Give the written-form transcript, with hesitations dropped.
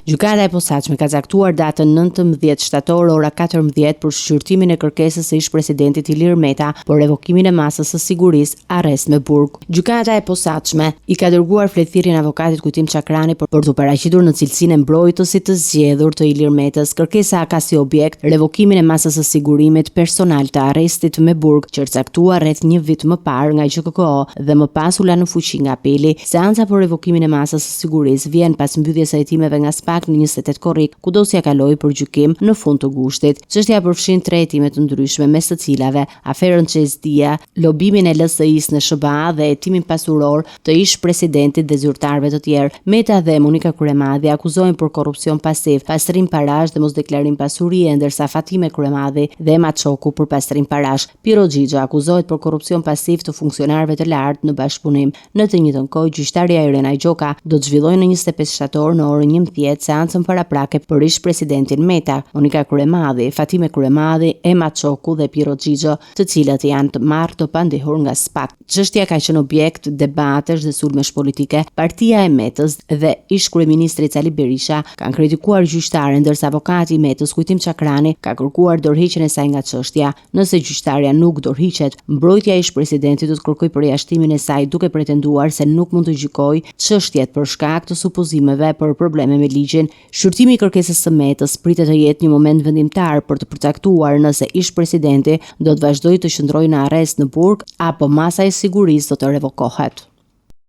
Gjykata e Posaçme ka caktuar datën 19 shtator ora 14 për shqyrtimin e kërkesës së ish-presidentit Ilir Meta për revokimin e masës së sigurisë arrest me burg. Gjykata e Posaçme i ka dërguar fletëthirrjen avokatit Kujtim Çakrani për t'u paraqitur në cilësinë e mbrojtësit të zgjedhur të Ilir Metës. Kërkesa ka si objekt revokimin e masës së sigurimit personal të arrestit me burg që është caktuar rreth një vit më parë nga GJKKO dhe më pas u la në fuqi nga Apeli. Seanca për revokimin e masës së sigurisë vjen pas mbylljes së hetimeve nga SPAK në 28 korrik, ku dosja kaloi për gjykim në fund të gushtit. Çështja përfshin tre hetime të ndryshme, mes të cilave aferën Cez-Dia, lobimin e LSI-së në SHBA dhe hetimin pasuror të ish-presidentit dhe zyrtarëve të tjerë. Meta dhe Monika Kryemadhi akuzohen për korrupsion pasiv, pastrim parash dhe mosdeklarim pasurie, ndërsa Fatime Kryemadhi dhe Ema Çoku për pastrim parash. Pirro Xhixho akuzohet për korrupsion pasiv të funksionarëve të lartë në bashkëpunim. Në të njëjtën kohë, gjyqtarja Irena Gjoka do të zhvillojë në 25 shtator në orën 11 seancën paraprake për ish-presidentin Meta, Monika Kryemadhi, Fatime Kryemadhi, Ema Çoku dhe Pirro Xhixho, të cilët janë të marrë të pandehur nga SPAK. Çështja ka qenë objekt debatesh dhe sulmesh politike. Partia e Metës dhe ish-kryeministri Sali Berisha kanë kritikuar gjyqtaren, ndërsa avokati i Metës Kujtim Çakrani ka kërkuar dorëheqjen e saj nga çështja. Nëse gjyqtarja nuk dorëhiqet, mbrojtja e ish-presidentit do të kërkojë përjashtimin e saj duke pretenduar se nuk mund të gjykojë çështjet për shkak të supozimeve për probleme me ligjin. Shqyrtimi i kërkesës së Metës pritet të jetë një moment vendimtar për të përcaktuar nëse ish-presidenti do të vazhdojë të qëndrojë në arrest në burg apo masa e sigurisë do të revokohet.